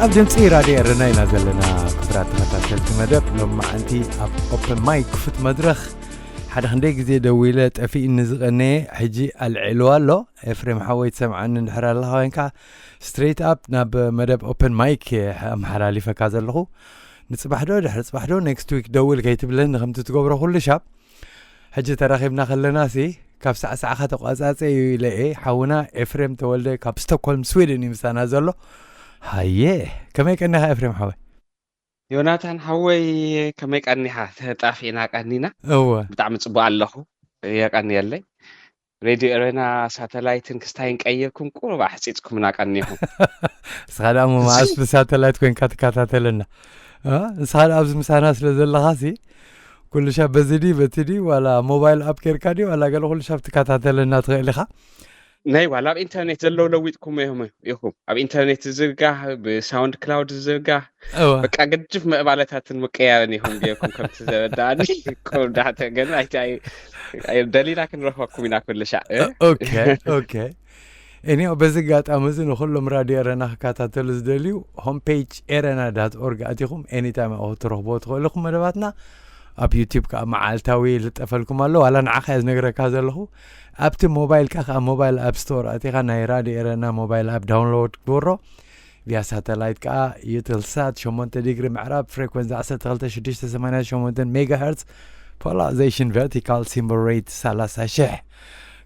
ኣብ ድምፂ ራድዮ ኤረና ኢና ዘለና። ክቡራት ተኸታተልቲ መደብ፣ ሎማዓንቲ ኣብ ኦፕን ማይክ ክፉት መድረኽ ሓደ ክንደይ ግዜ ደዊለ ጠፊእኒ ዝቐነየ፣ ሕጂ ኣልዒልዋ ኣሎ። ኤፍሬም ሓወይ፣ ትሰምዓኒ እንድሕር ኣለኻ ኮይንካ፣ ስትሬት ኣፕ ናብ መደብ ኦፕን ማይክ እየ ኣመሓላሊፈካ ዘለኹ። ንፅባሕ ዶ ድሕሪ ፅባሕ ዶ ኔክስት ዊክ ደውል ከይትብለኒ ከምቲ ትገብሮ ኩሉ ሻብ። ሕጂ ተራኺብና ከለና ሲ ካብ ሳዕሳዕኻ ተቋጻጸ እዩ ኢለ እየ። ሓውና ኤፍሬም ተወልደ ካብ ስቶክሆልም ስዊድን እዩ ምሳና ዘሎ። ሃየ፣ ከመይ ቀኒኻ ኤፍሬም ሓወይ? ዮናታን ሓወይ፣ ከመይ ቀኒኻ? ተጣፊእና ቀኒና። እወ። ብጣዕሚ ጽቡቅ ኣለኹ። የቀንየለይ። ሬድዮ ኤረና ሳተላይትን ክስታይን ቀይርኩም ቁሩብ ኣሕጺጽኩምና ቀኒኹም። እስኻ ደኣ እሞ መዓስ ብሳተላይት ኮይንካ ትከታተለና? እ? ንስኻ ደኣ ኣብዚ ምሳና ስለ ዘለኻ ሲ ኩሉ ሻብ በዚ ድዩ በቲ ድዩ ዋላ ሞባይል ኣፕ ጌርካ ድዩ ዋላ ገለ ኩሉ ሻብ ትከታተለና ትኽእል ኢኻ። ናይ ዋላ ኣብ ኢንተርኔት ዘለዉ ለዊጥኩም ኢኹም ኢኹም። ኣብ ኢንተርኔት ዝዝርጋሕ፣ ብሳውንድ ክላውድ ዝዝርጋሕ፣ እወ። በቃ ገጅፍ ምዕባለታትን ምቅያርን ኢኹም ጌርኩም ከምቲ ዘረዳእኒ። ቁርዳተ ግን ኣይ-፣ ኣይ-፣ ኣይ-፣ ደሊና ክንረኽበኩም ኢና ኩሉ ሻዕ። እ? ኦኬ፣ ኦኬ። እኔው በዚ ኣጋጣሚ እዚ ንኹሎም ራድዮ ኤረና ክከታተሉ ዝደልዩ ሆም ፔጅ ኤረና ዳት ኦርግ ኣቲኹም ኤኒታይም ኢኹም ትረኽብዎ ትኽእሉ ኢኹም መደባትና። ኣብ ዩቲዩብ ከዓ መዓልታዊ ይልጠፈልኩም ኣሎ። ዋላ ንዓኻ እየ ዝነግረካ ዘለኹ። ኣብቲ ሞባይልካ ከዓ ሞባይል ኣፕ ስቶር ኣቲኻ ናይ ራድዮ ኤረና ሞባይል ኣፕ ዳውንሎድ ግበሮ። ቪያ ሳተላይት ከዓ ዩትልሳት ሸሞንተ ዲግሪ ምዕራብ ፍሬኮንሲ ዓሰርተ ክልተ ሽዱሽተ ሰማንያ ሸሞንተ ሜጋሄርትዝ ፖላራይዜሽን ቨርቲካል ሲምቦል ሬት ሰላሳ ሺሕ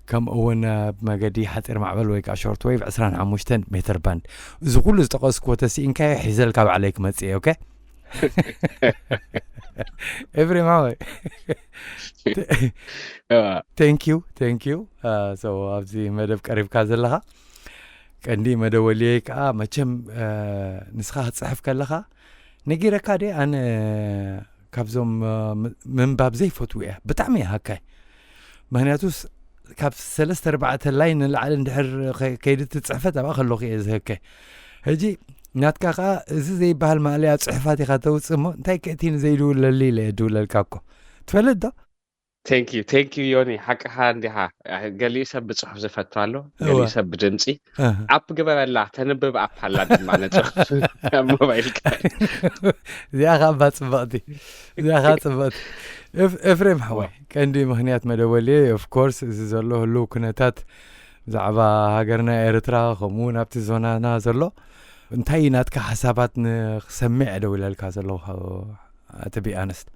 ከምኡ እውን ብመገዲ ሓፂር ማዕበል ወይ ከዓ ሾርት ዌቭ ዕስራን ሓሙሽተን ሜትር ባንድ። እዚ ኩሉ ዝጠቐስኩዎ ተስኢንካዮ ሒዘልካ ባዕለይ ክመፅእ እየ። ኦኬ ኤፍሬም ሓወይ፣ እዋ። ቴንክ ዩ ቴንክ ዩ። ኣብዚ መደብ ቀሪብካ ዘለኻ ቀንዲ መደወልየይ ከዓ መቸም እ፣ ንስኻ ክትፅሕፍ ከለኻ ነጊረካ ደ ኣነ ካብዞም እ፣ ም- ምንባብ ዘይፈትዉ እያ። ብጣዕሚ እያ ሃካይ። ምክንያቱ ስ- ካብ ሰለስተ ኣርባዕተ ላይን ንላዕሊ እንድሕር ከ- ከይዲ ትፅሕፈት ኣብኣ ከለኹ እየ ዝህከ። ሕጂ ናትካ ከዓ እዚ ዘይበሃል ማእለያ ፅሑፋት ኢኻ ተውፅእ እሞ እንታይ ክእቲ ንዘይድውለሉ ኢለ እየ ድውለልካ እኮ። ትፈልጥ ዶ? ቴንክ ዩ ቴንክ ዩ ዮኒ፣ ሓቅኻ እንዲኻ። ገሊኡ ሰብ ብፅሑፍ ዝፈቱ ኣሎ፣ እወ። ገሊኡ ሰብ ብድምፂ። ኣህ። ኣፕ ግበረላ፣ ተንብብ ኣፕ ኣላ ድማ ነፅፍ ኣብ ሞባይልካ። እዚኣ ከዓ እባ ፅብቕቲ፣ እዚኣ ከዓ ፅብቕቲ። ኤፍ- ኤፍሬም ሓወይ፣ ቀንዲ ምክንያት መደወልየ ኦፍኮርስ እዚ ዘሎ ህልው ኩነታት ብዛዕባ ሃገርና ኤርትራ ከምኡ እውን ኣብቲ ዞናና ዘሎ እንታይ እዩ ናትካ ሓሳባት ንክሰምዕ እየ ደው ኢለልካ ዘለኹ። ኣቲ ቢ ኣነስት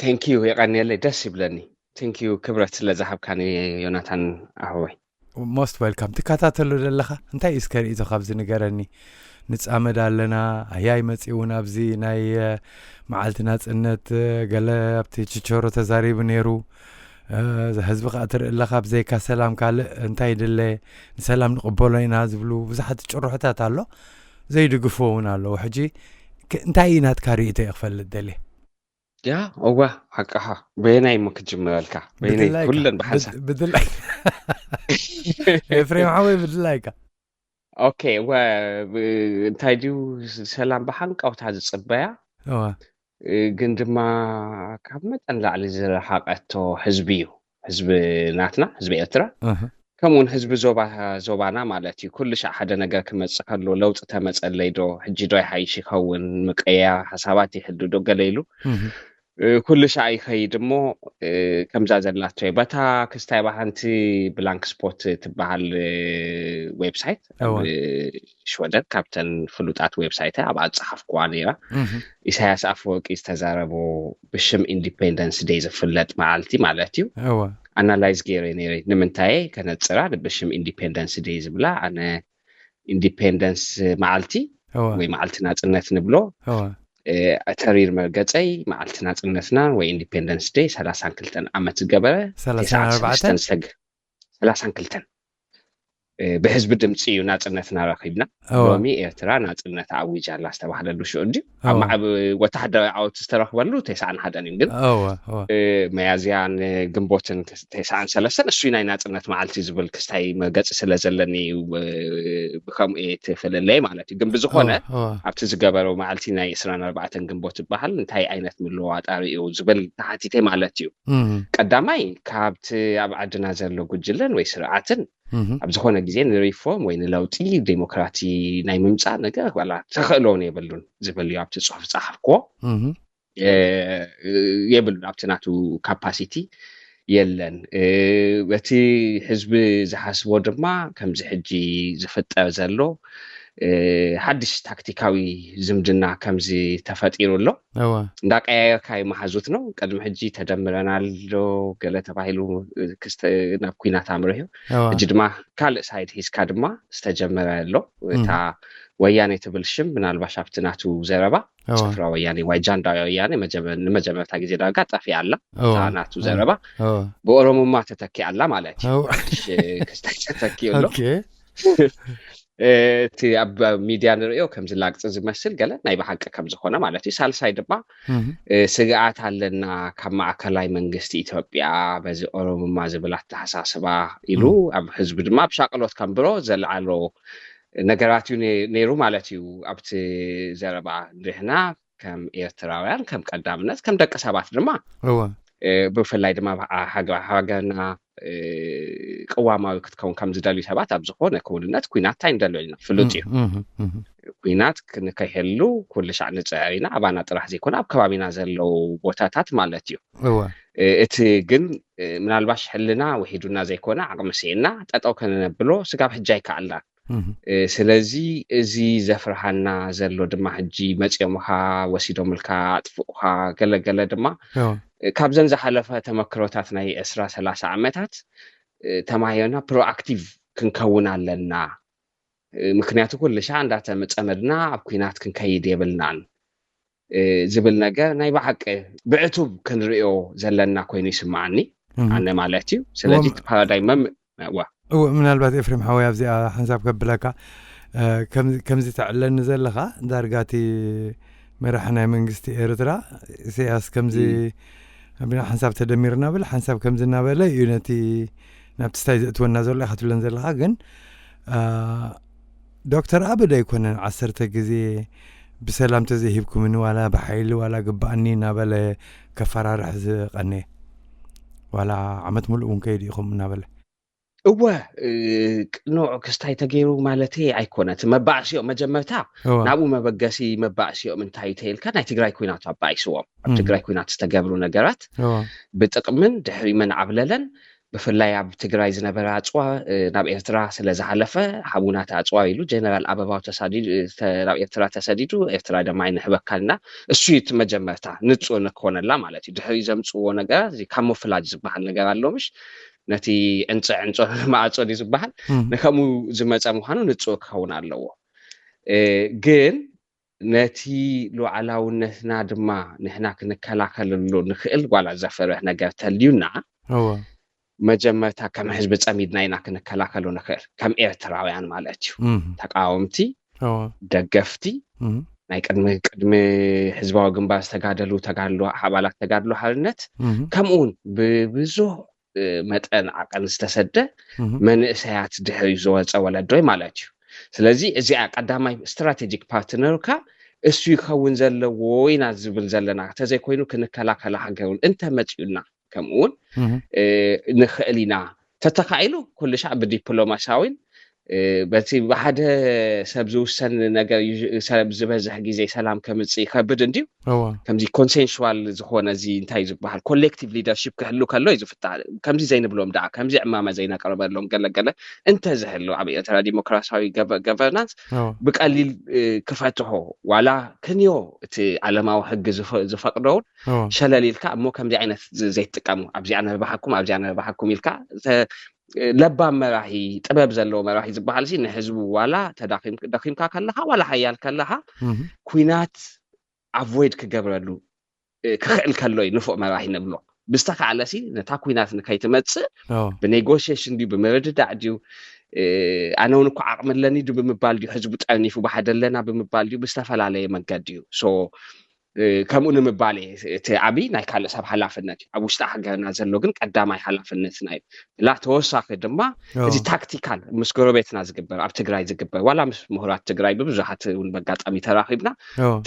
ቴንክ ዩ፣ የቀንየለይ፣ ደስ ይብለኒ። ቴንክ ዩ፣ ክብረት ስለ ዝሃብካኒ ዮናታን ኣህወይ። ሞስት ዌልካም። ትከታተሎ ዘለኻ እንታይ እዩ እስከ ርእይቶ ካብዚ ንገረኒ። ንጻመድ ኣለና። ኣያይ መጺኡ እውን ኣብዚ ናይ እ፣ መዓልቲ ናጽነት እ፣ ገለ ኣብቲ ችቸሮ ተዛሪቡ ነይሩ። እ፣ ህዝቢ ከኣ ትርኢ ኣለኻ፣ ብዘይካ ሰላም ካልእ እንታይ ይድለ? ንሰላም ንቕበሎ ኢና ዝብሉ ብዙሓት ጭርሖታት ኣሎ። ዘይድግፍዎ እውን ኣለዉ። ሕጂ ክ- እንታይ እዩ ናትካ ርእይቶ እየ ክፈልጥ ደልየ። ያ እዋ፣ ሓቅኻ። በየናይ እሞ ክጅምረልካ? በየናይ? ብድላይካ። ኩለን ብሓንሳብ። ብድ- ብድላይ ኤፍሬም ሓወይ፣ ብድላይካ። ኦኬ፣ ወ ብ- እንታይ ድዩ፣ ሰላም ብሃንቀውታ ዝፅበያ። እዋ። እ፣ ግን ድማ ካብ መጠን ላዕሊ ዝረሓቀቶ ህዝቢ እዩ። ህዝቢ ናትና፣ ህዝቢ ኤርትራ፣ እህ። ከምኡ እውን ህዝቢ ዞባ፣ ዞባና ማለት እዩ። ኩሉ ሻዕ ሓደ ነገር ክመፅእ ከሎ ለውጢ ተመፀለይ ዶ፣ ሕጂ ዶ ይሓይሽ ይኸውን፣ ምቅያ ሓሳባት ይሕሉ ዶ ገለ ኢሉ፣ እህ። እ፣ ኩሉ ሻዕ ይኸይድ እሞ፣ እ፣ ከምዛ ዘላቶ እየ። በታ ክስታይ ባሓንቲ ብላንክ ስፖት ትበሃል እ፣ ዌብሳይት ኣብ እወ። እ፣ ሽወደን ካብተን ፍሉጣት ዌብሳይት ኣብኣ ዝፀሓፍኩዋ ነይራ። እህ። ኢሳያስ ኣፈወርቂ ዝተዛረቦ ብሽም ኢንዲፔንደንስ ዴይ ዝፍለጥ መዓልቲ ማለት እዩ። እወ። ኣናላይዝ ገይረ ነይረ። ንምንታይ ከነፅራ ብሽም ኢንዲፔንደንስ ዴይ ዝብላ? ኣነ ኢንዲፔንደንስ መዓልቲ እወ። ወይ መዓልቲ ናፅነት ንብሎ እወ። እ፣ ተሪር መርገፀይ መዓልቲ ናፅነትና ወይ ኢንዲፔንደንስ ዴይ ሰላሳን ክልተን ዓመት ዝገበረ ሰላሳን ተስዓን ኣርባዕተን? ሽዱሽተን ሰግ ሰላሳን ክልተን እ፣ ብህዝቢ ድምፂ እዩ ናፅነትና ረኪብና። እወ። ሎሚ ኤርትራ ናፅነት ኣዊጃ ኣላ ዝተባህለሉ ሽዑ እንድዩ። ኣብ እወ። ማዕብ ወታደራዊ ዓወት ዝተረኽበሉ ተስዓን ሓደን እዩ። ግን እወ፣ እወ። እ፣ መያዝያን እ፣ ግንቦትን ተስዓን ሰለስተን እሱ ናይ ናፅነት መዓልቲ ዝብል ክስታይ መርገፂ ስለ ዘለኒ እዩ እ፣ ብከምኡ እየ ትፍልለይ ማለት እዩ። ግን ብዝኾነ እወ፣ እወ። ኣብቲ ዝገበረው መዓልቲ ናይ ዕስራን ኣርባዕተን ግንቦት ዝበሃል እንታይ ዓይነት ምልውዋጥ ኣርእዩ ዝብል ተሓቲተ ማለት እዩ። እም። ቀዳማይ ካብቲ ኣብ ዓድና ዘሎ ጉጅለን ወይ ስርዓትን ኣብ ዝኾነ ግዜ ንሪፎርም ወይ ንለውጢ ዴሞክራሲ ናይ ምምፃእ ነገር ዋላ ተኽእሎ እውን የብሉን ዝብል እዩ ኣብቲ ፅሑፍ ዝፀሓፍክዎ። የብሉን ኣብቲ ናቱ ካፓሲቲ የለን። በቲ ህዝቢ ዝሓስቦ ድማ ከምዚ ሕጂ ዝፍጠር ዘሎ ሓድሽ ታክቲካዊ ዝምድና ከምዚ ተፈጢሩ ኣሎ። እንዳቀያየርካ ይመሓዙት ነው። ቅድሚ ሕጂ ተደምረናል ዶ ገለ ተባሂሉ ናብ ኩናት ኣምርሑ። ሕጂ ድማ ካልእ ሳይድ ሒዝካ ድማ ዝተጀመረ ኣሎ። እታ ወያኔ ትብል ሽም ምናልባሽ ኣብቲ ናቱ ዘረባ ጭፍራ ወያኔ ወይ ጃንዳ ወያኔ ንመጀመርታ ግዜ ዳርጋ ጠፊኣ ኣላ። እታ ናቱ ዘረባ ብኦሮሞማ ተተኪኣ ኣላ ማለት እዩ። ሓድሽ ክስታይ ተተኪኡ ኣሎ። እቲ ኣብ ሚድያ ንርእዮ ከምዚ ላግፂ ዝመስል ገለ ናይ ብሓቂ ከም ዝኾነ ማለት እዩ። ሳልሳይ ድማ ስግኣት ኣለና ካብ ማእከላይ መንግስቲ ኢትዮጵያ በዚ ኦሮሞማ ዝብል ኣተሓሳስባ ኢሉ ኣብ ህዝቢ ድማ ኣብ ሻቅሎት ከንብሮ ዘልዓሎ ነገራት እዩ ነይሩ ማለት እዩ። ኣብቲ ዘረባ ንሕና ከም ኤርትራውያን ከም ቀዳምነት ከም ደቂ ሰባት ድማ ብፍላይ ድማ ሃገርና ቅዋማዊ ክትከውን ከም ዝደልዩ ሰባት ኣብ ዝኾነ ክውንነት ኩናት እንታይ ንደልዮ ኢና ፍሉጥ እዩ። ኩናት ንከይህሉ ኩሉ ሻዕ ንፅዕር ኢና፣ ኣባና ጥራሕ ዘይኮነ ኣብ ከባቢና ዘለዉ ቦታታት ማለት እዩ። እቲ ግን ምናልባሽ ሕልና ውሒዱና ዘይኮነ ዓቕሚ ስኢና ጠጠው ከነነብሎ ስጋብ ሕጂ ኣይከኣልናን። ስለዚ እዚ ዘፍርሃና ዘሎ ድማ ሕጂ መፂኦምኻ ወሲዶምልካ ኣጥፍኡኻ ገለገለ ድማ ካብዘን ዝሓለፈ ተመክሮታት ናይ ዕስራ ሰላሳ ዓመታት ተማሂርና ፕሮኣክቲቭ ክንከውን ኣለና። ምክንያቱ ኩሉ ሻዕ እንዳተመፀመድና ኣብ ኩናት ክንከይድ የብልናን ዝብል ነገር ናይ ብሓቂ ብዕቱብ ክንርእዮ ዘለና ኮይኑ ይስምዓኒ ኣነ ማለት እዩ። ስለዚ እቲ ፓራዳይም እወ ምናልባት ኤፍሬም ሓወይ ኣብዚኣ ሓንሳብ ከብለካ ከምዚ ተዕለኒ ዘለኻ ዳርጋ እቲ መራሒ ናይ መንግስቲ ኤርትራ ኢሳያስ ከምዚ ኣቢና ሓንሳብ ተደሚርና በለ ሓንሳብ ከምዚ እናበለ እዩ ነቲ ናብቲ ስታይ ዘእትወና ዘሎ ኢኻ ትብለን ዘለኻ ግን ዶክተር ኣበደ ኣይኮነን ዓሰርተ ግዜ ብሰላም ተዘይሂብኩምኒ ዋላ ብሓይሊ ዋላ ግባኣኒ እናበለ ከፈራርሕ ዝቐነየ ዋላ ዓመት ሙሉእ እውን ከይድ ኢኹም እናበለ እወ ቅኑዕ ክስታይ ተገይሩ ማለት ኣይኮነ እቲ መባእሲኦም መጀመርታ ናብኡ መበገሲ መባእሲኦም እንታይ ተይልካ ናይ ትግራይ ኩናት ኣባኢስዎም ኣብ ትግራይ ኩናት ዝተገብሩ ነገራት ብጥቕምን ድሕሪ መን ዓብለለን ብፍላይ ኣብ ትግራይ ዝነበረ ኣፅዋ ናብ ኤርትራ ስለዝሓለፈ ሓቡናት ኣፅዋ ኢሉ ጀነራል ኣበባው ናብ ኤርትራ ተሰዲዱ ኤርትራ ድማ ኣይንሕበካልና እሱ እቲ መጀመርታ ንፁ ንክኾነላ ማለት እዩ ድሕሪ ዘምፅዎ ነገራት ካሞፍላጅ ዝበሃል ነገር ኣሎ ምሽ ነቲ ዕንፀ ዕንፆ ማዕፆ ድዩ ዝበሃል ንከምኡ ዝመፀ ምዃኑ ንፁ ክኸውን ኣለዎ ግን ነቲ ሉዓላውነትና ድማ ንሕና ክንከላከለሉ ንክእል ጓላ ዘፈርህ ነገር ተልዩና መጀመርታ ከም ህዝቢ ፀሚድና ኢና ክንከላከሉ ንክእል ከም ኤርትራውያን ማለት እዩ ተቃወምቲ ደገፍቲ ናይ ቅድሚ ቅድሚ ህዝባዊ ግንባር ዝተጋደሉ ተጋድሎ ኣባላት ተጋድሎ ሓርነት ከምኡውን ብብዙ መጠን ዓቀን ዝተሰደ መንእሰያት ድሕሪ ዝወፀ ወለዶይ ማለት እዩ ስለዚ እዚኣ ቀዳማይ ስትራቴጂክ ፓርትነርካ እሱ ይኸውን ዘለዎ ኢና ዝብል ዘለና ተዘይኮይኑ ክንከላከላ ሃገሩን እንተመፅኡና ከምኡውን ንኽእል ኢና ተተኻኢሉ ኩሉ ሻዕ ብዲፕሎማሲያዊን በቲ ብሓደ ሰብ ዝውሰን ነገር ሰብ ዝበዝሕ ግዜ ሰላም ከምፅእ ይከብድ እንድዩ ከምዚ ኮንሴንሽዋል ዝኾነ እዚ እንታይ ዝበሃል ኮሌክቲቭ ሊደርሽፕ ክህሉ ከሎ እዩ ዝፍታ ከምዚ ዘይንብሎም ደኣ ከምዚ ዕማመ ዘይነቅርበሎም ገለገለ እንተዝህሉ ኣብ ኤርትራ ዲሞክራሲያዊ ገቨርናንስ ብቀሊል ክፈትሖ ዋላ ክንዮ እቲ ዓለማዊ ሕጊ ዝፈቅዶውን ሸለል ኢልካ እሞ ከምዚ ዓይነት ዘይትጥቀሙ ኣብዚኣ ነርባሓኩም ኣብዚኣ ነርባሓኩም ኢልካ ለባም መራሒ ጥበብ ዘለዎ መራሒ ዝበሃል ሲ ንህዝቡ ዋላ ተዳኺምካ ከለኻ ዋላ ሓያል ከለኻ ኩናት ኣቮይድ ክገብረሉ ክኽእል ከሎ እዩ ንፉዕ መራሒ ንብሎ ብዝተካዕለ ሲ ነታ ኩናት ንከይትመፅእ ብኔጎሽሽን ድዩ ብምርድዳዕ ድዩ ኣነ እውን እኮ ዓቕሚ ኣለኒ ድዩ ብምባል ድዩ ህዝቡ ጠርኒፉ ብሓደ ኣለና ብምባል ድዩ ብዝተፈላለየ መንገዲ እዩ ከምኡ ንምባል እየ። እቲ ዓብዪ ናይ ካልእ ሰብ ሓላፍነት እዩ። ኣብ ውሽጢ ሃገርና ዘሎ ግን ቀዳማይ ሓላፍነትና እዩ። ላ ተወሳኺ ድማ እዚ ታክቲካል ምስ ጎረቤትና ዝግበር፣ ኣብ ትግራይ ዝግበር፣ ዋላ ምስ ምሁራት ትግራይ ብብዙሓት እውን በጋጣሚ ተራኺብና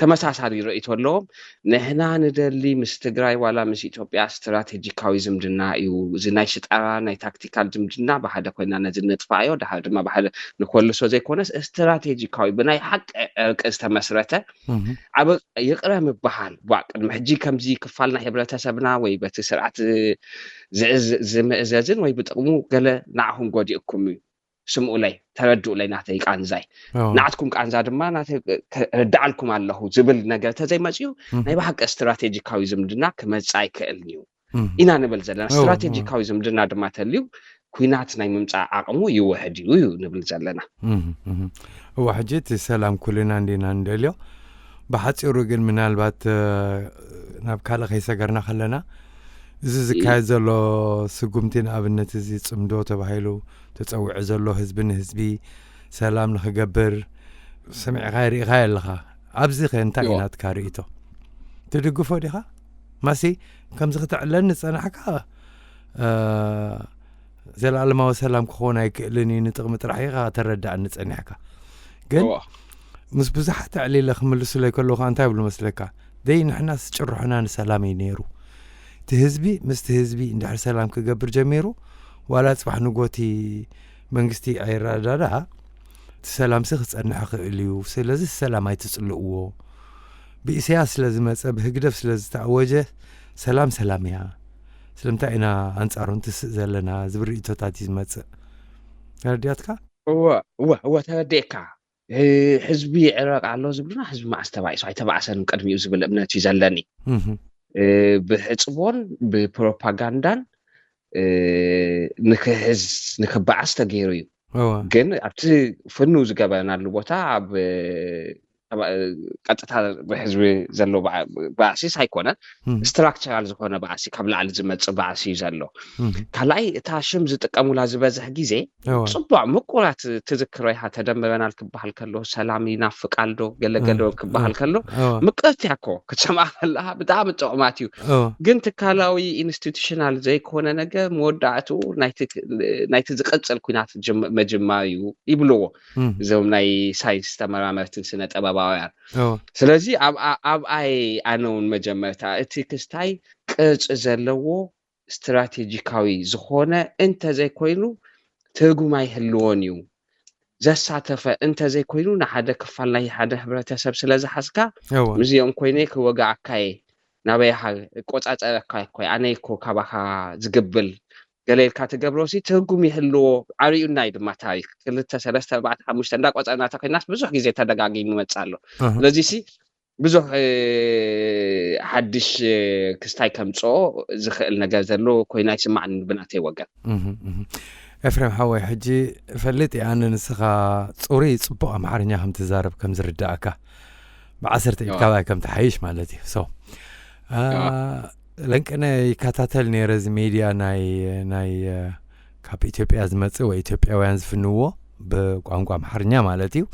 ተመሳሳሊ ርእይቶ ኣለዎም። ንሕና ንደሊ ምስ ትግራይ ዋላ ምስ ኢትዮጵያ ስትራቴጂካዊ ዝምድና እዩ። እዚ ናይ ሽጣራ ናይ ታክቲካል ዝምድና ብሓደ ኮይና ነዚ ነጥፋዮ፣ ድሓር ድማ ብሓደ ንኮልሶ ዘይኮነስ ስትራቴጂካዊ ብናይ ሓቂ ዕርቂ ዝተመስረተ ኣብ ይቕረ ምበሃል ቧ ቅድሚ ሕጂ ከምዚ ክፋል ናይ ሕብረተሰብና ወይ በቲ ስርዓት ዝምእዘዝን ወይ ብጥቕሙ ገለ ንዓኹም ጎዲእኩም እዩ። ስምኡለይ ተረድኡለይ ናተይ ቃንዛይ ናትኩም ቃንዛ ድማ ናተይ ርድዓልኩም ኣለኹ ዝብል ነገር ተዘይመፅኡ ናይ ብሓቂ ስትራቴጂካዊ ዝምድና ክመፅእ ኣይክእልን እዩ ኢና ንብል ዘለና። ስትራቴጂካዊ ዝምድና ድማ ተልዩ ኩናት ናይ ምምፃእ ዓቕሙ ይውሕድ እዩ እዩ ንብል ዘለና። እዋ ሕጂ እቲ ሰላም ኩልና እንዲና ንደልዮ። ብሓፂሩ ግን ምናልባት ናብ ካልእ ከይሰገርና ከለና እዚ ዝካየድ ዘሎ ስጉምቲ ንኣብነት እዚ ፅምዶ ተባሂሉ ተፀዊዑ ዘሎ ህዝቢ ንህዝቢ ሰላም ንክገብር ሰሚዕካ ርኢኻ ኣለኻ። ኣብዚ ከ እንታይ ናትካ ርእቶ? ትድግፎ ዲኻ? ማሲ ከምዚ ክተዕለኒ ዝፀናሕካ ዘላለማዊ ሰላም ክኸውን ኣይክእልን እዩ፣ ንጥቕሚ ጥራሕ ኢኻ ተረዳእኒ ጸኒሕካ። ግን ምስ ብዙሓት ኣዕሊለ ክምልሱለይ ከለኹ እንታይ ይብሉ መስለካ? ደይ ንሕናስ ጭርሖና ንሰላም እዩ ነይሩ። እቲ ህዝቢ ምስቲ ህዝቢ እንድሕር ሰላም ክገብር ጀሚሩ ዋላ ጽባሕ ንጎቲ መንግስቲ ኣይረዳዳ እቲ ሰላምሲ ክጸንሕ ይኽእል እዩ። ስለዚ ሰላም ኣይትጽልእዎ። ብኢሰያስ ስለ ዝመጸ ብህግደፍ ስለ ዝተኣወጀ ሰላም ሰላም እያ። ስለምንታይ ኢና ኣንጻሩ እንትስእ ዘለና ዝብል ርእቶታት እዩ ዝመጽእ። ተረዲኣትካ? እወ እወ እወ ተረዲእካ። ህዝቢ ይዕረቕ ኣሎ ዝብሉና ህዝቢ መዓስ ተባኢሱ ኣይተባእሰን ቅድሚኡ ዝብል እምነት እዩ ዘለኒ። ብሕፅቦን ብፕሮፓጋንዳን ንክሕዝ ንክበዓስ ተገይሩ እዩ። ግን ኣብቲ ፍኑ ዝገበረናሉ ቦታ ኣብ ቀጥታ ብሕዝቢ ዘሎ ባእሲስ ኣይኮነን። ስትራክቸራል ዝኾነ ባእሲ ካብ ላዕሊ ዝመፅእ ባእሲ እዩ ዘሎ። ካልኣይ እታ ሽም ዝጥቀሙላ ዝበዝሕ ግዜ ፅቡቅ ምቁራት ትዝክሮ ኢኻ። ተደምረናል ክበሃል ከሎ ሰላም ይናፍቃል ዶ ገለገለ ክበሃል ከሎ ምቅርቲ እያ እኮ ክትሰምዓ ከለኻ ብጣዕሚ ጥዑማት እዩ። ግን ትካላዊ ኢንስቲቱሽናል ዘይኮነ ነገር መወዳእትኡ ናይቲ ዝቀፅል ኩናት መጅማር እዩ ይብልዎ። እዞም ናይ ሳይንስ ተመራመርትን ስነ ጥበባውያን ስለዚ ኣብኣይ ኣነ እውን መጀመርታ እቲ ክስታይ ቅርፂ ዘለዎ ስትራቴጂካዊ ዝኾነ እንተዘይኮይኑ ትርጉም ኣይህልዎን እዩ። ዘሳተፈ እንተዘይኮይኑ ንሓደ ክፋል ናይ ሓደ ሕብረተሰብ ስለዝሓዝካ ምስዚኦም ኮይነ ክወጋኣካ እየ ናበይ እቆፃፀረካ እኮ ኣነ እኮ ካባካ ዝግብል ገለ ኢልካ ትገብሮ ሲ ትርጉም ይህልዎ። ዓርዩና እዩ ድማ ታሪክ ክልተ ሰለስተ ኣርባዕተ ሓሙሽተ እንዳቆፀርና ተኮይናስ ብዙሕ ግዜ ተደጋጊሙ ይመፅእ ኣሎ። ስለዚ ሲ ብዙሕ ሓድሽ ክስታይ ከምፅኦ ዝኽእል ነገር ዘሎ ኮይኑ ኣይስማዕን ብናተይ ወገን። ኤፍሬም ሓወይ ሕጂ እፈልጥ እየ ኣነ ንስኻ ፅሩይ ፅቡቕ ኣምሓርኛ ከም ትዛረብ ከም ዝርዳእካ ብዓሰርተ ኢድ ካባይ ከም ትሓይሽ ማለት እዩ። ሶ ለንቅነ ይከታተል ነይረ እዚ ሜድያ ናይ ናይ ካብ ኢትዮጵያ ዝመፅእ ወይ ኢትዮጵያውያን ዝፍንዎ ብቋንቋ ኣምሓርኛ ማለት እዩ።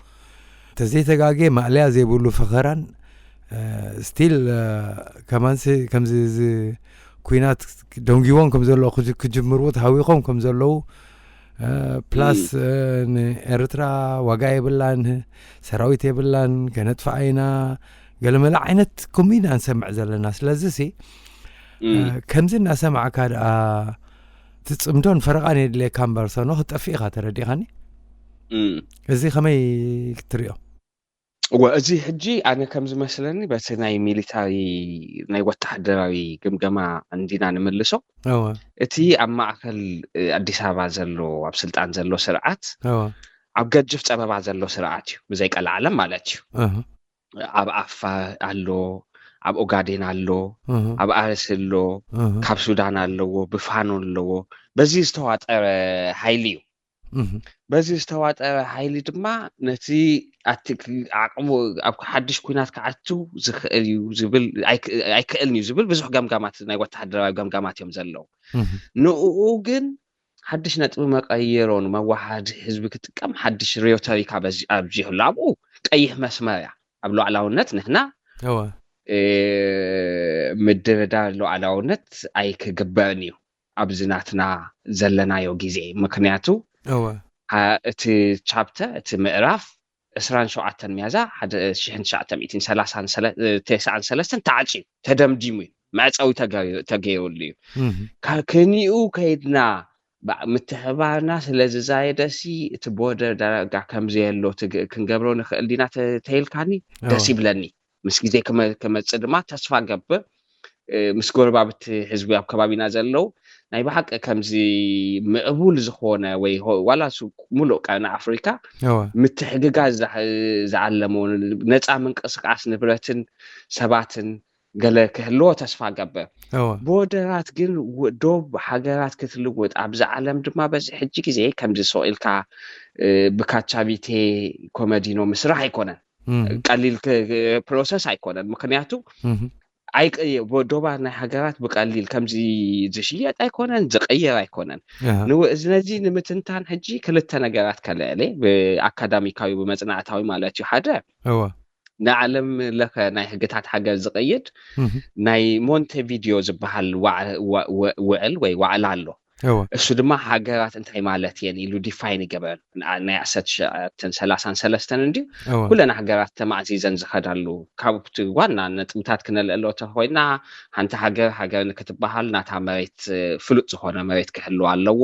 ተዘይተጋጌ ማእለያ ዘይብሉ ፈኸራን ስቲል ከማንሲ ከምዚ እዚ ኩናት ደንጊዎም ከም ዘለዉ ክጅምርዎ ተሃዊኾም ከም ዘለዉ ፕላስ ንኤርትራ ዋጋ የብላን፣ ሰራዊት የብላን፣ ከነጥፍኣ ኢና ገለመለ ዓይነት ኮሚና ንሰምዕ ዘለና። ስለዚ ሲ ከምዚ እናሰማዕካ ደኣ ትጽምዶን ፈረቓን የድልየካ እምበር ሰኖ ክትጠፍእ ኢኻ። ተረዲኻኒ? እዚ ከመይ ክትሪኦ? እወ፣ እዚ ሕጂ ኣነ ከም ዝመስለኒ በቲ ናይ ሚሊታሪ ናይ ወተሃደራዊ ግምገማ እንዲና ንምልሶ። እወ። እቲ ኣብ ማእከል ኣዲስ ኣበባ ዘሎ ኣብ ስልጣን ዘሎ ስርዓት እወ። ኣብ ገጅፍ ጸበባ ዘሎ ስርዓት እዩ ብዘይ ቀልዓለም ማለት እዩ። እህ። ኣብ ዓፋር ኣሎ፣ ኣብ ኦጋዴን ኣሎ፣ እህ። ኣብ ኣርሲ ኣሎ፣ እህ። ካብ ሱዳን ኣለዎ፣ ብፋኖ ኣለዎ። በዚ ዝተዋጠረ ሓይሊ እዩ። እህ። በዚ ዝተዋጠረ ሓይሊ ድማ ነቲ ኣቲ ዓቕሙ ኣብ ሓድሽ ኩናት ክኣቱ ዝኽእል እዩ ዝብል ኣይክ- ኣይክእልን እዩ ዝብል ብዙሕ ገምጋማት ናይ ወተሃደራዊ ገምጋማት እዮም ዘለዉ። እህ። ንእኡ ግን ሓድሽ ነጥቢ መቀየሮ ንመዋሓድ ህዝቢ ክጥቀም ሓድሽ ሪዮተሪካ በዚ ኣብዚሕሉ ኣብኡ ቀይሕ መስመር እያ ኣብ ሉዓላውነት ንሕና እወ። ምድርዳር ሉዓላውነት ኣይክግበርን እዩ ኣብዚ ናትና ዘለናዮ ግዜ። ምክንያቱ እቲ ቻፕተር፣ እቲ ምዕራፍ ዕስራን ሸውዓተን ሚያዝያ ሓደ ሺሕን ትሽዓተ ሚእትን ሰላሳን ሰለ- እ፣ ተስዓን ሰለስተን ተዓጽዩ፣ ተደምዲሙ እዩ። መዕጸዊ ተገ- ተገይሩሉ እዩ። ከክንኡ ከይድና፣ ምትሕባርና ስለ ዝዛየደሲ፣ እቲ ቦርደር ዳርጋ ከም ዘየሎ ትግ- ክንገብሮ ንኽእል ዲና ተ- ተይልካኒ ደስ ይብለኒ። ምስ ግዜ ክመ- ክመጽእ ድማ ተስፋ ገብር። ምስ ጎረባብቲ ህዝቢ ኣብ ከባቢና ዘለዉ ናይ ብሓቂ ከምዚ ምዕቡል ዝኾነ ወይ ዋላ ሙሉእ ቀርኒ ኣፍሪካ ምትሕግጋዝ ዝዓለሞ፣ ነፃ ምንቅስቃስ ንብረትን ሰባትን ገለ ክህልዎ ተስፋ ገብር። ቦርደራት ግን ዶብ ሃገራት ክትልውጥ ኣብዚ ዓለም ድማ በዚ ሕጂ ግዜ ከምዚ ሶኢልካ ብካቻቢቴ ኮመዲኖ ምስራሕ ኣይኮነን። ቀሊል ፕሮሰስ ኣይኮነን። ምክንያቱ ዶባት ናይ ሃገራት ብቀሊል ከምዚ ዝሽየጥ ኣይኮነን፣ ዝቀየር ኣይኮነን። ነዚ ንምትንታን ሕጂ ክልተ ነገራት ከልዕል ብኣካዳሚካዊ ብመፅናዕታዊ ማለት እዩ። ሓደ ንዓለም ለኸ ናይ ህግታት ሃገር ዝቀይድ ናይ ሞንቴቪዲዮ ዝበሃል ውዕል ወይ ዋዕላ ኣሎ። እሱ ድማ ሃገራት እንታይ ማለት እየን ኢሉ ዲፋይን ይገበረን። ናይ ዓሰርተ ትሽዓተን ሰላሳን ሰለስተን እንድዩ ኩለን ሃገራት ተማዕዚዘን ዝኸዳሉ። ካብቲ ዋና ነጥብታት ክነልዕሎ ተኮይና፣ ሓንቲ ሃገር ሃገር ንክትበሃል ናታ መሬት ፍሉጥ ዝኾነ መሬት ክህልዋ ኣለዎ።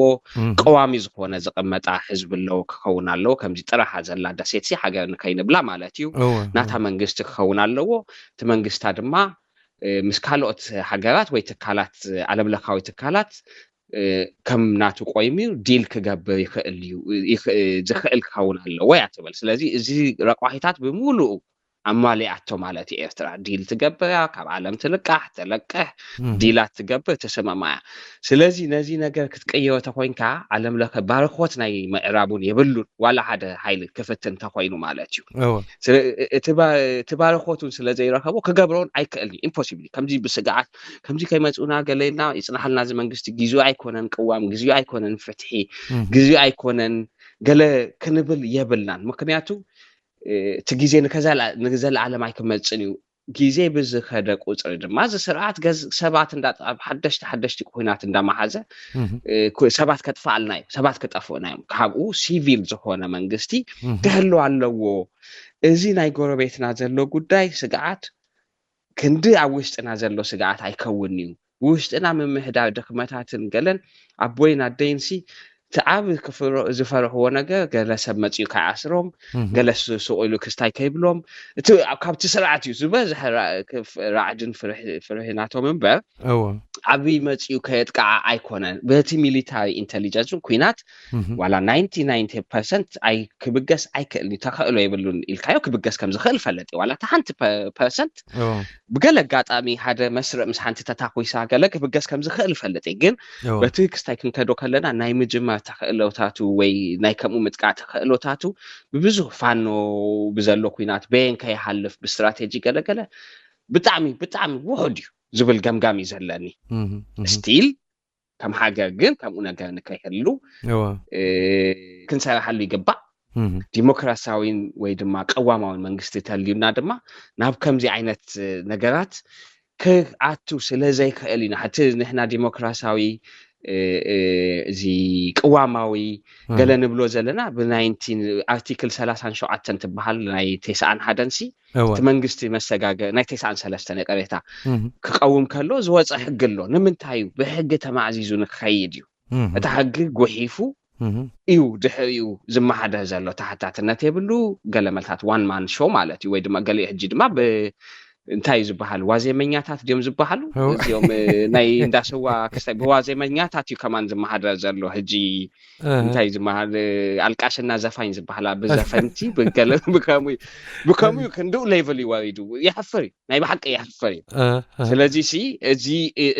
ቀዋሚ ዝኾነ ዝቐመጣ ህዝቢ ኣለዎ ክኸውን ኣለዎ። ከምዚ ጥራሓ ዘላ ደሴትሲ ሃገር ንከይንብላ ማለት እዩ። ናታ መንግስቲ ክኸውን ኣለዎ። እቲ መንግስታ ድማ ምስ ካልኦት ሃገራት ወይ ትካላት ዓለምለካዊ ትካላት ከም ናቱ ቆይሙ ዲል ክገብር ይኽእል እዩ ዝኽእል ክኸውን ኣለዎ እያ ትብል። ስለዚ እዚ ረቋሒታት ብምሉኡ ኣማሊኣቶ ማለት እዩ። ኤርትራ ዲል ትገብር እያ፣ ካብ ዓለም ትልቃሕ ትለቅሕ ዲላት ትገብር ትስምማ እያ። ስለዚ ነዚ ነገር ክትቅይሮ ተኮይንካ ዓለም ለኸ ባርኮት ናይ ምዕራብ እውን የብሉን፣ ዋላ ሓደ ሓይሊ ክፍትን ተኮይኑ ማለት እዩ። እቲ ባርኮት እውን ስለዘይረከቦ ክገብሮን ኣይክእል እዩ። ኢምፖሲብል። ከምዚ ብስግዓት ከምዚ ከይመፅኡና ገለና ይፅናሓልና እዚ መንግስቲ ግዜኡ ኣይኮነን ቅዋም፣ ግዜኡ ኣይኮነን ፍትሒ፣ ግዜኡ ኣይኮነን ገለ ክንብል የብልናን። ምክንያቱ እቲ ግዜ ንዘለኣለም ኣይክመፅን እዩ። ግዜ ብዝኸደ ቁፅሪ ድማ እዚ ስርዓት ሰባት እንዳ ሓደሽቲ ሓደሽቲ ኩናት እንዳመሓዘ ሰባት ከጥፋኣልና እዩ፣ ሰባት ክጠፍኡና እዮም። ካብኡ ሲቪል ዝኾነ መንግስቲ ክህሉ ኣለዎ። እዚ ናይ ጎረቤትና ዘሎ ጉዳይ ስግዓት ክንዲ ኣብ ውሽጥና ዘሎ ስግዓት ኣይከውን እዩ። ብውሽጥና ምምሕዳር ድኽመታትን ገለን ኣቦይን ኣደይንሲ እቲ ዓብ ዝፈርሕዎ ነገር ገለ ሰብ መፅኡ ከይኣስሮም፣ ገለ ስቕ ኢሉ ክስታይ ከይብሎም፣ እቲ ካብቲ ስርዓት እዩ ዝበዝሐ ራዕድን ፍርሒ ናቶም እምበር ዓብይ መፅኡ ከየጥቃዓ ኣይኮነን። በቲ ሚሊታሪ ኢንቴሊጀንስ ኩናት ዋላ ናይንቲ ናይንቲ ፐርሰንት ኣይ ክብገስ ኣይክእል ተኽእሎ የብሉን ኢልካዮ ክብገስ ከም ዝኽእል ፈልጥ ዋላ እቲ ሓንቲ ፐርሰንት ብገለ ኣጋጣሚ ሓደ መስርዕ ምስ ሓንቲ ተታኩሳ ገለ ክብገስ ከም ዝኽእል ፈልጥ። ግን በቲ ክስታይ ክንከዶ ከለና ናይ ምጅማር ተኽእሎታቱ ወይ ናይ ከምኡ ምጥቃዕ ተኽእሎታቱ ብብዙህ ፋኖ ብዘሎ ኩናት በየን ከይሃልፍ ብስትራቴጂ ገለገለ ብጣዕሚ ብጣዕሚ ውሑድ እዩ ዝብል ገምጋም እዩ ዘለኒ። ስቲል ከም ሃገር ግን ከምኡ ነገር ንከይህሉ ክንሰራሓሉ ይግባእ። ዲሞክራሲያዊን ወይ ድማ ቀዋማዊን መንግስቲ ተልዩና ድማ ናብ ከምዚ ዓይነት ነገራት ክኣቱ ስለ ዘይክእል ኢና። ሕቲ ንሕና ዲሞክራሲያዊ እዚ ቅዋማዊ ገለ ንብሎ ዘለና ብናይንቲን ኣርቲክል ሰላሳን ሸውዓተን ትበሃል ናይ ቴስዓን ሓደን ሲ እቲ መንግስቲ መሰጋገ ናይ ቴስዓን ሰለስተን ይቅሬታ ክቀውም ከሎ ዝወፀ ሕጊ ኣሎ። ንምንታይ እዩ ብሕጊ ተማዕዚዙ ንክኸይድ እዩ። እቲ ሕጊ ጉሒፉ እዩ ድሕሪኡ ዝመሓደር ዘሎ ተሓታትነት የብሉ። ገለ መልታት ዋን ማን ሾ ማለት እዩ ወይ ድማ ገሊኡ ሕጂ ድማ እንታይ እዩ ዝበሃል ዋዜመኛታት ድዮም ዝበሃሉ እዚኦም ናይ እንዳሰዋ ክስታይ ብዋዜመኛታት እዩ ከማን ዝመሓደር ዘሎ ሕጂ እንታይ ዝበሃል ኣልቃሽና ዘፋኝ ዝበሃላ ብዘፈንቲ ብገለ ብከምኡ ብከምኡ ክንድኡ ሌቭል ይወሪዱ። የሕፍር እዩ፣ ናይ ብሓቂ የሕፍር እዩ። ስለዚ ሲ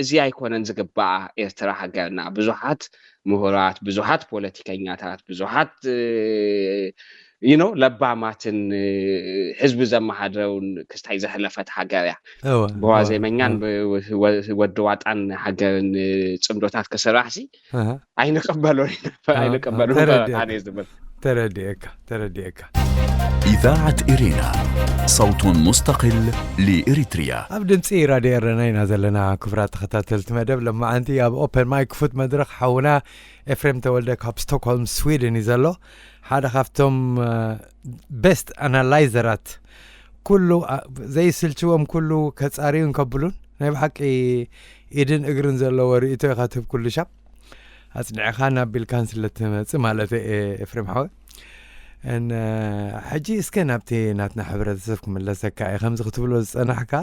እዚ ኣይኮነን ዝግባኣ ኤርትራ ሃገርና። ብዙሓት ምሁራት፣ ብዙሓት ፖለቲከኛታት፣ ብዙሓት you know ለባማትን ህዝቢ ዘመሓድረውን ክስታይ ዘሕለፈት ሃገር እያ። ብዋዜመኛን ወዲ ዋጣን ሃገርን ፅምዶታት ክስራሕ ሲ ኣይንቀበሎን ኣይንቀበሎን ኣነ ዝብል ተረዲኤካ ተረዲኤካ። إذاعة إرينا، صوت مستقل لإريتريا. ኣብ ድምፂ ራድዮ ኤረና ኢና ዘለና። ክቡራት ተኸታተልቲ መደብ ለማዓንቲ ኣብ ኦፐን ማይክ ፉት መድረኽ ሓውና ኤፍሬም ተወልደ ካብ ስቶክሆልም ስዊድን እዩ ዘሎ። ሓደ ካብቶም ቤስት ኣናላይዘራት፣ ኩሉ ኣ- ዘይስልችዎም ኩሉ ከፃርዩን ከብሉን ናይ ብሓቂ ኢድን እግርን ዘለዎ ርእይቶ ኢኻ ትህብ ኩሉ ሻብ ኣፅኒዕኻን ኣቢልካን ስለ ትመፅእ ማለት እየ ኤፍሬም ሓወ። እን ሕጂ እስከ ናብቲ ናትና ሕብረተሰብ ክምለሰካ እየ። ከምዚ ክትብሎ ዝፀናሕካ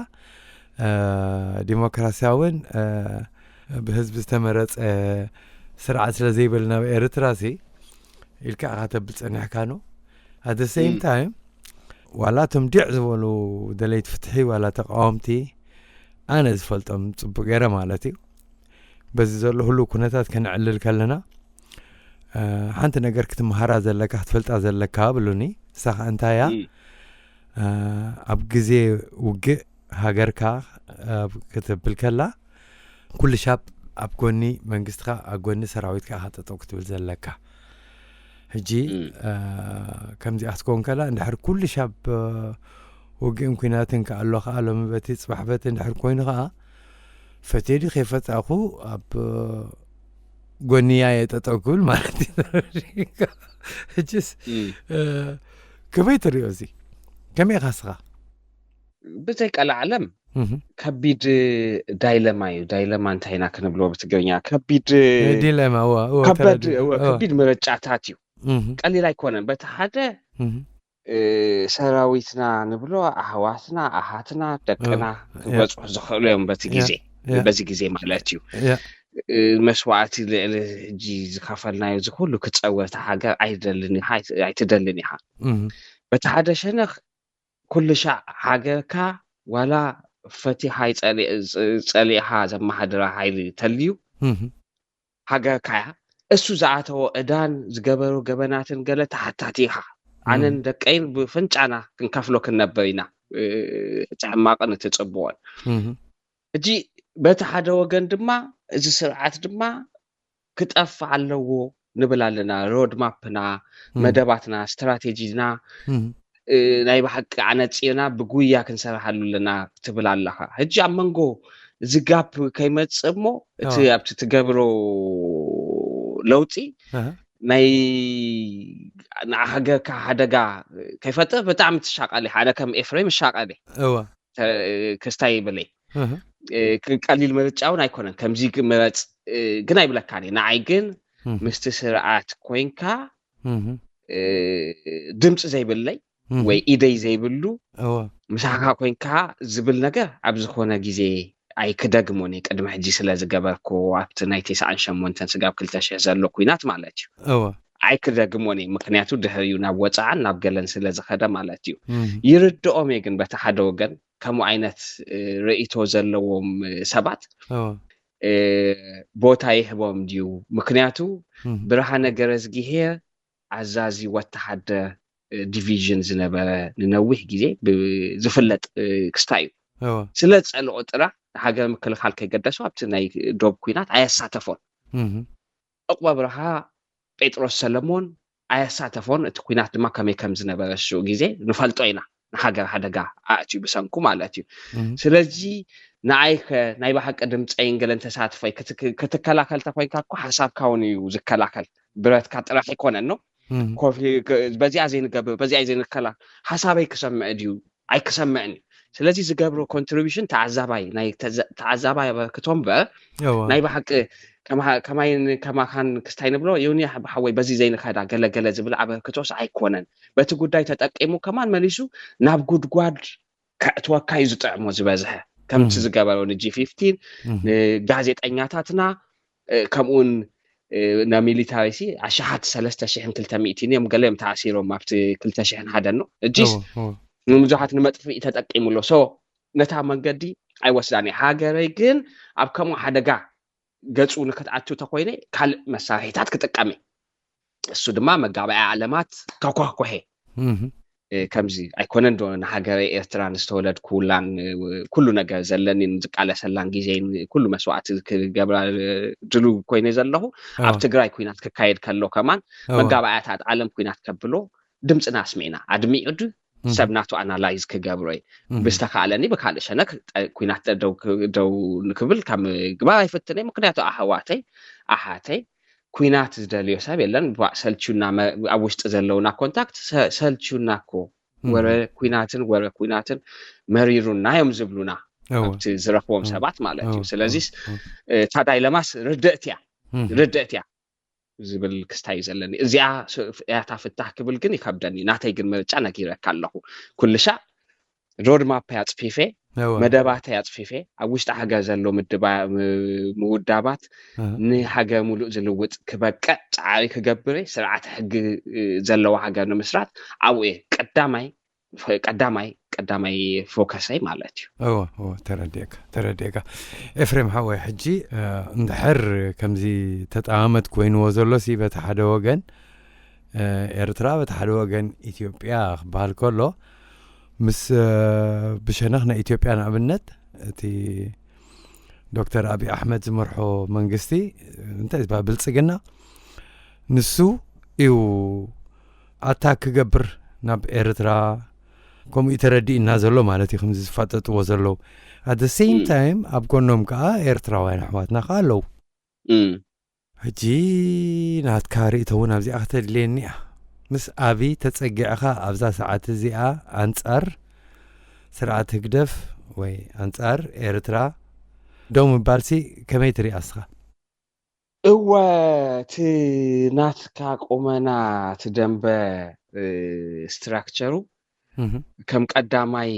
ዲሞክራሲያውን ብህዝቢ ዝተመረፀ ስርዓት ስለ ዘይበልና ኣብ ኤርትራ ሲ ኢልካ ኢኻ ተብል ፀኒሕካ ነው። ኣት ሴም ታይም ዋላ እቶም ዲዕ ዝበሉ ደለይቲ ፍትሒ ዋላ ተቃወምቲ ኣነ ዝፈልጦም ፅቡቅ ገይረ ማለት እዩ። በዚ ዘሎ ህሉ ኩነታት ከነዕልል ከለና ሓንቲ ነገር ክትመሃራ ዘለካ ክትፈልጣ ዘለካ ብሉኒ። ንሳኻ እንታይ እያ ኣብ ግዜ ውግእ ሃገርካ ክትብል ከላ ኩሉ ሻብ ኣብ ጎኒ መንግስትኻ ኣብ ጎኒ ሰራዊትካ ኢኻ ጠጠው ክትብል ዘለካ። ሕጂ ከምዚኣ ክትከውን ከላ እንድሕር ኩሉ ሻብ ውግእን ኩናትን ከኣሎ ከኣ ሎሚ በቲ ፅባሕ በቲ እንድሕር ኮይኑ ከኣ ፈትየ ድዩ ከይፈታእኹ ኣብ ጎንያ እየ ጠጠው ክብል ማለት እዩ። ሕጅስ ከመይ ትሪኦ እዚ? ከመይ ኢኻ ስኻ? ብዘይ ቀላዓለም ከቢድ ዳይለማ እዩ። ዳይለማ እንታይ ኢና ክንብሎ ብትግርኛ? ከቢድ ዲለማ ከቢድ ምርጫታት እዩ። ቀሊል ኣይኮነን። በቲ ሓደ ሰራዊትና ንብሎ ኣህዋትና ኣሃትና ደቅና ክበፅሑ ዝኽእሉ እዮም። በቲ ግዜ በዚ ግዜ ማለት እዩ። መስዋዕቲ ልዕሊ ሕጂ ዝኸፈልናዮ እዚ ኩሉ ክፀወ እታ ሃገር ኣይደልን ኢኻ ኣይትደልን ኢኻ። በቲ ሓደ ሸነኽ ኩሉ ሻዕ ሃገርካ ዋላ ፈቲኻ ፀሊእኻ ዘመሓድራ ሓይሊ ተልዩ ሃገርካ እያ። እሱ ዝኣተዎ እዳን ዝገበሩ ገበናትን ገለ ተሓታቲ ኢኻ። ኣነን ደቀይን ብፍንጫና ክንከፍሎ ክንነብር ኢና። እቲ ሕማቕን እቲ ፅቡቕን ሕጂ በቲ ሓደ ወገን ድማ እዚ ስርዓት ድማ ክጠፍእ ኣለዎ ንብል ኣለና። ሮድማፕና፣ መደባትና፣ ስትራቴጂና ናይ ብሓቂ ኣነፂርና ብጉያ ክንሰርሓሉ ኣለና ትብል ኣለኻ። ሕጂ ኣብ መንጎ እዚ ጋፕ ከይመፅእ እሞ እቲ ኣብቲ ትገብሮ ለውጢ ናይ ንዓኻ ገርካ ሓደጋ ከይፈጥር ብጣዕሚ ትሻቐል። ሓደ ከም ኤፍሬም ይሻቐል። ክስታይ ይብለይ ቀሊል ምርጫ እውን ኣይኮነን። ከምዚ ምረፅ ግን ኣይብለካን እየ። ንዓይ ግን ምስቲ ስርዓት ኮይንካ ድምፂ ዘይብለይ ወይ ኢደይ ዘይብሉ ምሳኻ ኮይንካ ዝብል ነገር ኣብ ዝኾነ ግዜ ኣይክደግሞን እየ። ቅድሚ ሕጂ ስለ ዝገበርኩ ኣብቲ ናይ ተስዓን ሸሞንተን ስጋብ ክልተ ሽሕ ዘሎ ኩናት ማለት እዩ። ኣይክደግሞን እየ። ምክንያቱ ድሕሪኡ ናብ ወፃዓን ናብ ገለን ስለ ዝኸደ ማለት እዩ። ይርድኦም እየ ግን በቲ ሓደ ወገን ከምኡ ዓይነት ርእይቶ ዘለዎም ሰባት ቦታ ይህቦም ድዩ? ምክንያቱ ብርሃነ ገረዝጊሄር ኣዛዚ ወተሃደር ዲቪዥን ዝነበረ ንነዊሕ ግዜ ዝፍለጥ ክስታይ እዩ። ስለ ዝፀልኦ ጥራሕ ሃገር ምክልኻል ከይገደሶ ኣብቲ ናይ ዶብ ኩናት ኣየሳተፎን። ዕቑበ ብርሃ፣ ጴጥሮስ ሰለሞን ኣየሳተፎን። እቲ ኩናት ድማ ከመይ ከም ዝነበረ ሽዑ ግዜ ንፈልጦ ኢና። ንሃገር ሓደጋ ኣእትዩ ብሰንኩ ማለት እዩ። ስለዚ ንዓይ ከ ናይ ብሓቂ ድምፀይን ገለን ተሳትፎይ ክትከላከል ተኮይንካ እኮ ሓሳብካ እውን እዩ ዝከላከል። ብረትካ ጥራሕ ኣይኮነን ነው ኮፊ በዚኣ ዘይንገብር በዚኣ ዘይንከላ ሓሳበይ ክሰምዕ ድዩ ኣይክሰምዕን እዩ። ስለዚ ዝገብሮ ኮንትሪቢሽን ተዓዛባይ ናይ ተዓዛባይ ኣበርክቶ እምበር ናይ ብሓቂ ከማይን ከማኻን ክስታይ ንብሎ ዮኒ ሓወይ በዚ ዘይንኸዳ ገለገለ ዝብል ኣበርክቶስ ኣይኮነን። በቲ ጉዳይ ተጠቂሙ ከማን መሊሱ ናብ ጉድጓድ ከእትወካ እዩ ዝጥዕሞ ዝበዝሐ። ከምቲ ዝገበሮ ንጂ ፊፍቲን ንጋዜጠኛታትና ከምኡውን ና ሚሊታሪ ሲ ኣሽሓት ሰለስተ ሽሕን ክልተ ሚእትን እዮም። ገለ እዮም ተኣሲሮም ኣብቲ ክልተ ሽሕን ሓደን ነው እጂስ ንብዙሓት ንመጥፍኢ ተጠቂሙ ኣሎ። ሶ ነታ መንገዲ ኣይወስዳን እየ። ሃገረይ ግን ኣብ ከምኡ ሓደጋ ገፁ ንክትኣቱ ተኮይነ ካልእ መሳርሒታት ክጥቀም እየ። እሱ ድማ መጋባእያ ዓለማት ከኳኩሐ ከምዚ ኣይኮነን ዶ ንሃገረ ኤርትራ ንዝተወለድኩላን ኩሉ ነገር ዘለኒን ዝቃለሰላን ግዜን ኩሉ መስዋዕቲ ክገብራ ድሉ ኮይነ ዘለኹ ኣብ ትግራይ ኩናት ክካየድ ከሎ ከማን መጋባእያታት ዓለም ኩናት ከብሎ ድምፅና ኣስሚዕና ኣድሚዑ ዱ ሰብ ናቱ ኣናላይዝ ክገብሮ እዩ። ብዝተኻእለኒ ብካልእ ሸነክ ኩናት ደው ንክብል ካብ ምግባር ኣይፍትነ። ምክንያቱ ኣሕዋተይ ኣሓተይ ኩናት ዝደልዮ ሰብ የለን። ባእ ሰልችና፣ ኣብ ውሽጢ ዘለውና ኮንታክት ሰልችና እኮ፣ ወረ ኩናትን ወረ ኩናትን መሪሩና እዮም ዝብሉና፣ ኣብቲ ዝረኽቦም ሰባት ማለት እዩ። ስለዚስ እታ ዳይለማስ ርድእት እያ፣ ርድእት እያ ዝብል ክስታይ እዩ ዘለኒ። እዚኣ እያታ ፍታሕ ክብል ግን ይከብደኒ። ናተይ ግን ምርጫ ነጊረካ ኣለኹ። ኩልሻዕ ሮድማፕ ኣፅፊፌ፣ መደባተይ ኣፅፊፌ፣ ኣብ ውሽጢ ሃገር ዘሎ ምውዳባት ንሃገር ሙሉእ ዝልውጥ ክበቅዕ ፃዕሪ ክገብር፣ ስርዓተ ሕጊ ዘለዋ ሃገር ንምስራት ኣብኡ እየ ቀዳማይ ቀዳማይ ቀዳማይ ፎከሰይ ማለት እዩ። እወ እወ፣ ተረዲእካ ተረዲእካ። ኤፍሬም ሓወይ፣ ሕጂ እንድሕር ከምዚ ተጠማመት ኮይንዎ ዘሎ ሲ፣ በቲ ሓደ ወገን ኤርትራ፣ በቲ ሓደ ወገን ኢትዮጵያ ክበሃል ከሎ፣ ምስ ብሸነኽ ናይ ኢትዮጵያ ንኣብነት እቲ ዶክተር ኣብይ ኣሕመድ ዝመርሖ መንግስቲ፣ እንታይ ዝበሃል፣ ብልጽግና፣ ንሱ እዩ ኣታክ ክገብር ናብ ኤርትራ፣ ከምኡ እዩ ተረዲእና ዘሎ ማለት እዩ። ከምዚ ዝፋጠጥዎ ዘለዉ፣ at the same time ኣብ ጎኖም ከዓ ኤርትራውያን ኣሕዋትና ከዓ ኣለዉ። ሕጂ ናትካ ርእቶ እውን ኣብዚኣ ከተድልየኒ እያ። ምስ ኣቢ ተጸጊዕኻ ኣብዛ ሰዓት እዚኣ ኣንጻር ስርዓት ህግደፍ ወይ ኣንጻር ኤርትራ ደው ምባልሲ ከመይ ትሪኣ እስኻ? እወ፣ እቲ ናትካ ቁመና፣ እቲ ደንበ ስትራክቸሩ ከም ቀዳማይ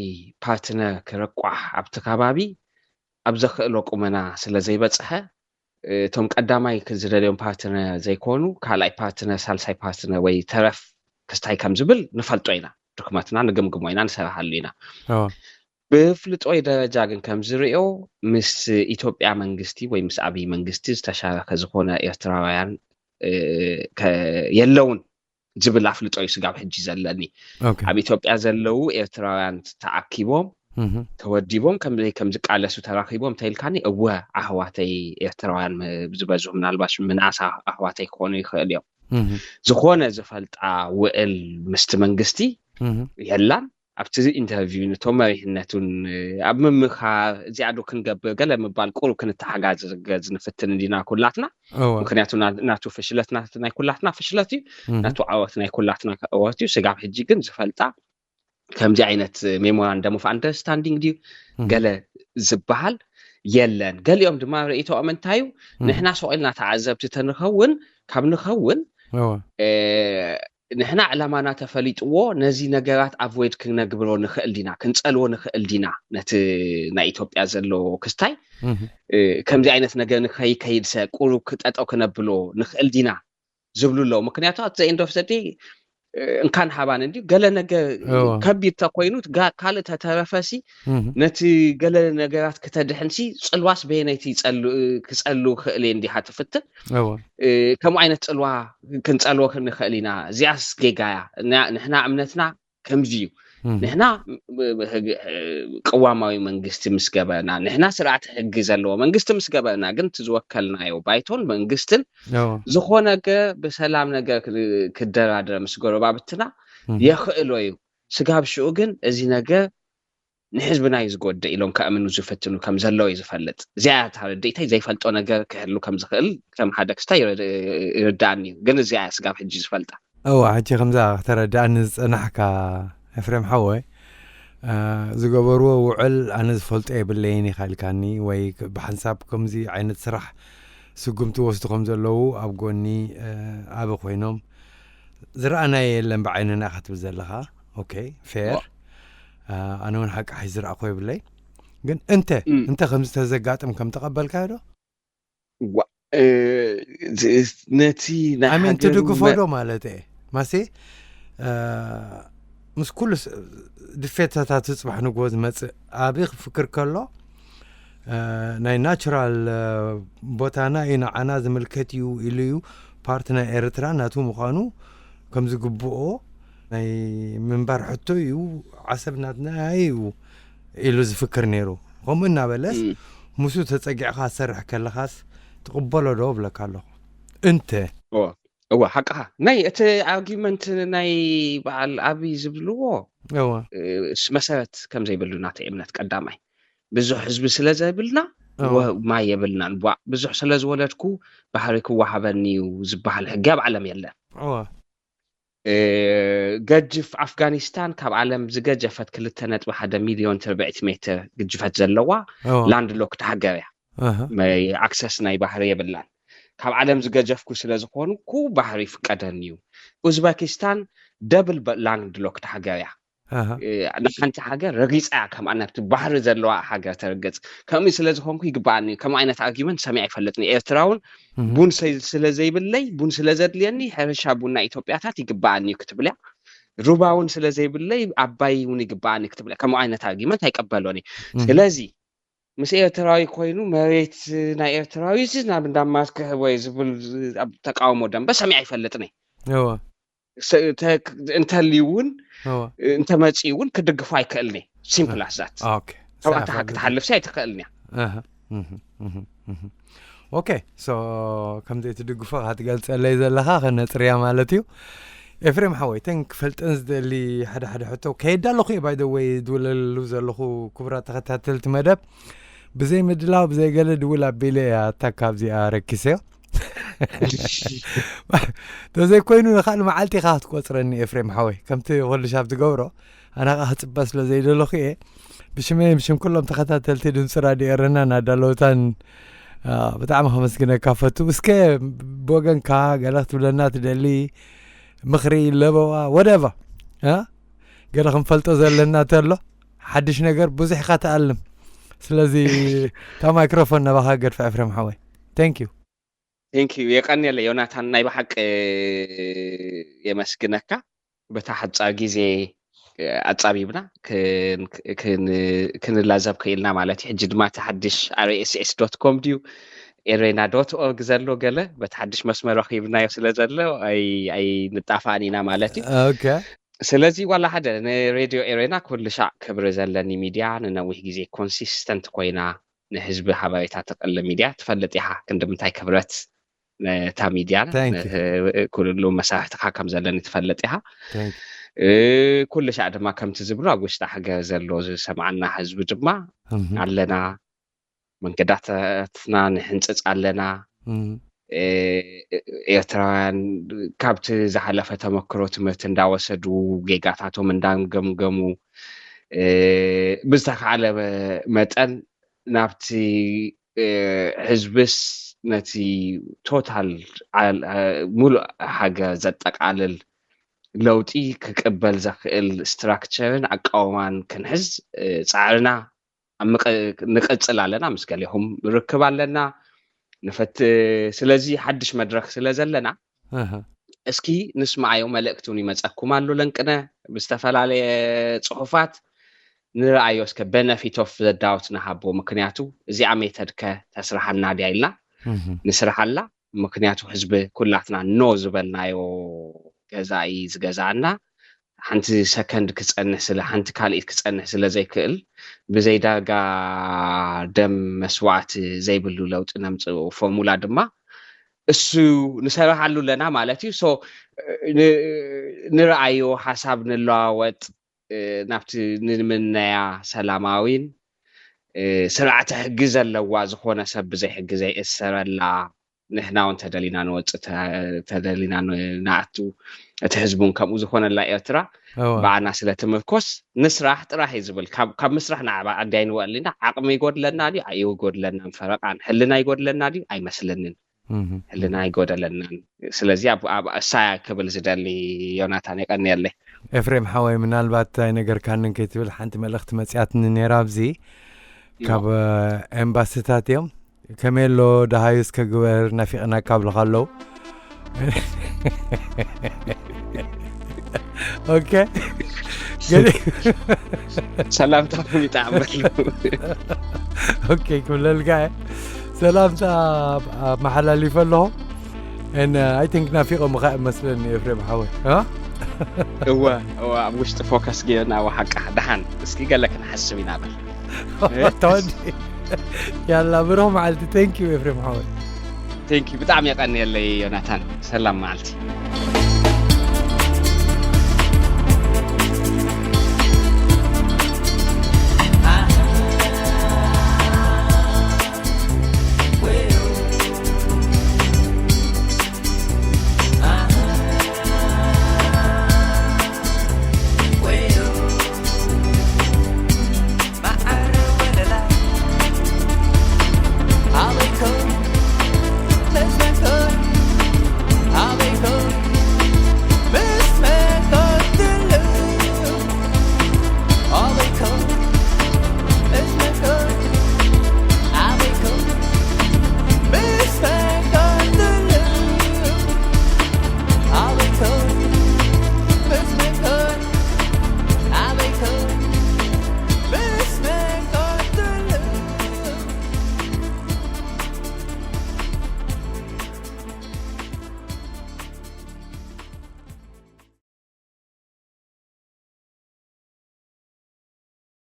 ፓርትነር ክረቋሕ ኣብቲ ከባቢ ኣብ ዘኽእሎ ቁመና ስለ ዘይበጽሐ፣ እቶም ቀዳማይ ዝደልዮም ፓርትነር ዘይኮኑ፣ ካልኣይ ፓርትነር፣ ሳልሳይ ፓርትነር ወይ ተረፍ ክስታይ ከም ዝብል ንፈልጦ ኢና። ድክመትና ንግምግሞ ኢና፣ ንሰርሓሉ ኢና። ብፍልጦይ ደረጃ ግን ከም ዝርእዮ፣ ምስ ኢትዮጵያ መንግስቲ ወይ ምስ ኣብይ መንግስቲ ዝተሻረከ ዝኾነ ኤርትራውያን የለውን ዝብል ኣፍልጦ እዩ ስጋብ ሕጂ ዘለኒ። ኣብ ኢትዮጵያ ዘለዉ ኤርትራውያን ተኣኪቦም፣ ተወዲቦም፣ ከምዘይ ከም ዝቃለሱ ተራኺቦም እንተኢልካኒ፣ እወ፣ ኣህዋተይ ኤርትራውያን ዝበዝሑ፣ ምናልባሽ ምንኣስ ኣህዋተይ ክኾኑ ይኽእል እዮም። ዝኾነ ዝፈልጣ ውዕል ምስቲ መንግስቲ የላን። ኣብቲ ኢንተርቪው ነቶም መሪሕነቱን ኣብ ምምኻር እዚኣ ዶ ክንገብር ገለ ምባል፣ ቁሩብ ክንተሓጋገዝ ንፍትን እንዲና ኩላትና። ምክንያቱ ናቱ ፍሽለት ናይ ኩላትና ፍሽለት እዩ፣ ናቱ ዓወት ናይ ኩላትና ዓወት እዩ። ስጋብ ሕጂ ግን ዝፈልጣ ከምዚ ዓይነት ሜሞራንደም ኦፍ ኣንደርስታንዲንግ ድዩ ገለ ዝበሃል የለን። ገሊኦም ድማ ርእይቶኦም እንታይ እዩ? ንሕና ሰቕ ኢልና ተዓዘብቲ ተንኸውን፣ ካብ ንኸውን ንሕና ዕላማና ተፈሊጥዎ፣ ነዚ ነገራት ኣቮይድ ክነግብሮ ንኽእል ዲና፣ ክንጸልዎ ንኽእል ዲና፣ ነቲ ናይ ኢትዮጵያ ዘሎ ክስታይ ከምዚ ዓይነት ነገር ንኸይከይድ ሰ ቁሩብ ክጠጠው ክነብሎ ንኽእል ዲና ዝብሉ ኣለዉ። ምክንያቱ ኣት ዘ ኤንድ ኦፍ ዘ ዴይ እንካን ሃባን እንዲ ገለ ነገር ከቢድ ተኮይኑ ካልእ ተተረፈሲ ነቲ ገለ ነገራት ክተድሕንሲ ጽልዋስ በየነይቲ ክጸሉ ክእል እየ እንዲኻ ትፍትን። ከምኡ ዓይነት ጽልዋ ክንጸልዎ ንኽእል ኢና። እዚኣስ ጌጋያ ንሕና እምነትና ከምዚ እዩ። ንሕና ቅዋማዊ መንግስቲ ምስ ገበርና፣ ንሕና ስርዓት ሕጊ ዘለዎ መንግስቲ ምስ ገበርና፣ ግን እቲ ዝወከልናዮ ባይቶን መንግስትን ዝኾነ ገ ብሰላም ነገር ክደራደር ምስ ጎረባብትና የኽእሎ እዩ። ስጋብ ሽኡ ግን እዚ ነገር ንሕዝብና እዩ ዝጎድእ ኢሎም ከእምኑ ዝፍትኑ ከም ዘለዉ እዩ ዝፈልጥ። እዚኣ እያ እታ ርድኢተይ። ዘይፈልጦ ነገር ክህሉ ከም ዝኽእል ከም ሓደ ክስታይ ይርድኣኒ እዩ፣ ግን እዚኣ እያ ስጋብ ሕጂ ዝፈልጣ። እዋ፣ ሕጂ ከምዛ ክተረድኣኒ ዝጸናሕካ ኤፍሬም ሓወይ፣ ዝገበርዎ ውዕል ኣነ ዝፈልጦ የብለይን ኢኻ ኢልካኒ፣ ወይ ብሓንሳብ ከምዚ ዓይነት ስራሕ ስጉምቲ ወስዱ ከም ዘለዉ ኣብ ጎኒ ኣቢ ኮይኖም ዝረኣናዮ የለን ብዓይንና ኢኻ ትብል ዘለኻ። ኦኬ፣ ፌር። ኣነ እውን ሓቂ ሓይ ዝረኣኮ የብለይ። ግን እንተ እንተ ከምዚ ተዘጋጥም ከም ተቐበልካዮ ዶ? ነቲ ናይ ኣሜን ትድግፎ ዶ ማለት እየ ማሴ? ምስ ኩሉ ድፌታታት ጽባሕ ንግሆ ዝመጽእ ኣቢ ክፍክር ከሎ፣ ናይ ናቹራል ቦታና እዩ ንዓና ዝምልከት እዩ ኢሉ እዩ ፓርቲ ናይ ኤርትራ ናቱ ምዃኑ ከም ዝግብኦ ናይ ምንባር ሕቶ እዩ። ዓሰብ ናትና እዩ ኢሉ ዝፍክር ነይሩ። ከምኡ እናበለስ ምስ ተጸጊዕካ ትሰርሕ ከለኻስ ትቕበሎ ዶ እብለካ ኣለኹ። እንተ እወ፣ ሓቅኻ። ናይ እቲ ኣርጊመንት ናይ በዓል ኣብይ ዝብልዎ እወ እ፣ ስ- መሰረት ከም ዘይብሉ ናተይ እምነት ቀዳማይ። ብዙሕ ህዝቢ ስለ ዘይብልና እወ ወ- ማይ የብልናን። ቧዕ፣ ብዙሕ ስለ ዝወለድኩ ባሕሪ ክወሃበኒ እዩ ዝበሃል ሕጊ ኣብ ዓለም የለን። እወ እ፣ ገጅፍ ኣፍጋኒስታን፣ ካብ ዓለም ዝገጀፈት ክልተ ነጥቢ ሓደ ሚልዮን ትርብዒት ሜትር ግጅፈት ዘለዋ እወ ላንድ ሎክድ ሃገር እያ። ኣሃ መ- ኣክሰስ ናይ ባሕሪ የብላን። ካብ ዓለም ዝገጀፍኩ ስለ ዝኾንኩ ባሕሪ ይፍቀደኒ እዩ። ኡዝበኪስታን ደብል ላንድ ሎክድ ሃገር እያ። ኣሃ እ፣ ንሓንቲ ሃገር ረጊፃ እያ፣ ከምኣ ናብቲ ባሕሪ ዘለዋ ሃገር ተርግፅ። ከምኡ ስለ ዝኾንኩ ይግበኣኒ እዩ። ከምኡ ዓይነት ኣርጊመንት ሰሚዐ ኣይፈልጥን። ኤርትራ እውን እህ ቡን ሰ- ስለ ዘይብለይ፣ ቡን ስለ ዘድልየኒ፣ ሕርሻ ቡን ናይ ኢትዮጵያታት ይግበኣኒ እዩ ክትብል እያ። ሩባ እውን ስለ ዘይብለይ፣ ኣባይ እውን ይግበኣኒ ክትብል እያ። ከምኡ ዓይነት ኣርጊመንት ኣይቀበሎን እየ። እህ ስለዚ ምስ ኤርትራዊ ኮይኑ መሬት ናይ ኤርትራዊ እዚ ናብ እንዳማት ክህቦ እየ ዝብል ኣብ ተቃውሞ ደንበ ሰሚዐ ኣይፈልጥን እየ። እወ ሰ- ተ- እንተልዩ እውን እወ እንተመፅኡ እውን ክድግፎ ኣይክእልን እየ። ሲምፕል ኣስ ዛት። ኦኬ ካብኣታ ሳያፋ ክትሓልፍሲ ኣይትኽእልን እያ። ኣሃ እህ እህ እህ ኦኬ ሶ ከምዚ ትድግፎ ክትገልፀለይ ዘለኻ ከነፅርያ ማለት እዩ። ኤፍሬም ሓወይ ተን ክፈልጠን ዝደሊ ሓደ ሓደ ሕቶ ከየዳ ኣለኹ እየ ባይደወይ ድውለሉ ዘለኹ ክቡራት ተኸታተልቲ መደብ ብዘይ ምድላው ብዘይ ገለ ድውል ኣቢለ እያ እታ ካብዚኣ ረኪሰዮ። ተዘይኮይኑ ንካል መዓልቲ ኢኻ ክትቆፅረኒ ኤፍሬም ሓወይ ከምቲ ኩሉ ሻብ ትገብሮ ኣነ ከዓ ክፅበ ስለ ዘይደለኹ እየ። ብሽመይ ብሽም ኩሎም ተኸታተልቲ ድምፂ ራድዮ ኤረና ናዳለውታን ብጣዕሚ ከመስግነካ ፈቱ። እስከ ብወገንካ ገለ ክትብለና ትደሊ ምኽሪ ለበዋ ወደባ ገለ ክንፈልጦ ዘለና ተሎ ሓድሽ ነገር ብዙሕ ኢኻ ትኣልም። ስለዚ እታ ማይክሮፎን ናባኻ ገድፋ ኤፍሬም ሓወይ። Thank you። Thank you። የቀንየለ ዮናታን፣ ናይ ብሓቂ የመስግነካ። በታ ሓጻር ግዜ ኣጻቢብና ክን- ክን- ክንላዘብ ክኢልና ማለት እዩ። ሕጂ ድማ እቲ ሓድሽ ኣር ኤስ ኤስ ዶት ኮም ድዩ ኤሬና ዶት ኦርግ ዘሎ ገለ በቲ ሓድሽ መስመር ረኺብናዮ ስለ ዘሎ ኣይ- ኣይንጣፋእን ኢና ማለት እዩ። Okay. ስለዚ ዋላ ሓደ ንሬድዮ ኤሬና ኩሉ ሻዕ ክብሪ ዘለኒ ሚድያ፣ ንነዊሕ ግዜ ኮንሲስተንት ኮይና ንህዝቢ ሓበሬታ ተቅልብ ሚድያ ትፈልጥ ኢኻ ክንዲ ምንታይ ክብረት ነታ ሚድያ Thank you. ኩሉ መሳርሕትኻ ከም ዘለኒ ትፈልጥ ኢኻ። Thank you. ኩሉ ሻዕ ድማ ከምቲ ዝብሉ ኣብ ውሽጢ ሃገር ዘሎ ዝሰምዓና ህዝቢ ድማ እህ ኣለና፣ መንገዳታትና ንሕንፅፅ ኣለና። እህ ኤርትራውያን ካብቲ ዝሓለፈ ተመክሮ ትምህርቲ እንዳወሰዱ ጌጋታቶም እንዳገምገሙ ብዝተካለ መጠን ናብቲ ህዝብስ ነቲ ቶታል ሙሉእ ሃገር ዘጠቃልል ለውጢ ክቅበል ዘኽእል ስትራክቸርን ኣቃውማን ክንሕዝ ፃዕርና ኣብ ምቅ- ንቅፅል ኣለና። ምስ ገሌኹም ርክብ ኣለና ንፈት ስለዚ ሓድሽ መድረክ ስለ ዘለና እህ እስኪ ንስማዓዮ። መልእክቲ እውን ይመፀኩም ኣሎ ለንቅነ ብዝተፈላለየ ፅሑፋት ንረኣዮ እስከ benefit of the doubt ንሃቦ። ምክንያቱ እዚኣ ሜተድ ከ ተስርሓና ድያ ኢልና እህ ንስርሓላ። ምክንያቱ ህዝቢ ኩላትና ኖ ዝበልናዮ ገዛኢ ዝገዛኣና ሓንቲ ሰከንድ ክፀንሕ ስለ ሓንቲ ካልኢት ክፀንሕ ስለ ዘይክእል ብዘይ ዳርጋ ደም መስዋዕቲ ዘይብሉ ለውጢ ነምፅእ ፎርሙላ ድማ እሱ ንሰርሓሉ ኣለና ማለት እዩ። So ንረኣዮ ሓሳብ ንለዋወጥ ናብቲ ንምነያ ሰላማዊን ስርዓተ ሕጊ ዘለዋ ዝኾነ ሰብ ብዘይ ሕጊ ዘይእሰረላ ንሕና እውን ተደሊና ንወፅእ ተደሊና ንኣቱ እቲ ህዝቢ እውን ከምኡ ዝኾነላ ኤርትራ ብዓና ስለ ትምርኮስ ንስራሕ ጥራሕ እዩ ዝብል። ካብ ምስራሕ ንዓባ ዓዲ ኣይንወዕል ኢና። ዓቕሚ ይጎድለና ድዩ ኣይጎድለናን፣ ፈረቓን ሕልና ይጎድለና ድዩ ኣይመስለንን። ሕልና ኣይጎደለናን። ስለዚ ኣብ እሳያ ክብል ዝደሊ ዮናታን የቀንየለይ። ኤፍሬም ሓወይ ምናልባት ኣይነገርካንን ከይትብል ሓንቲ መልእኽቲ መፅያትኒ ነይራ ኣብዚ ካብ ኤምባስታት እዮም ከመይ ኣሎ ደሃዩ እስከ ግበር ናፊቕና ካብልኻ ኣለዉ። ኦኬ ሰላምታ ይጣዕመሉ። ኦኬ ክብለልካ እየ። ሰላምታ ኣመሓላሊፈ ኣለኹ። And I think ናፊቐ ምኻ መስለኒ ኤፍሬም ሓወይ። እወ እወ ኣብ ውሽጢ ፎከስ ገይርና ወሓቃ ደሓን እስኪ ገለ ክንሓስብ ኢና በል። ተወዲ ያላ ብሩህ መዓልቲ። Thank you ኤፍሬም ሓወይ። Thank you፣ ብጣዕሚ የቐንየለይ ዮናታን። ሰላም መዓልቲ።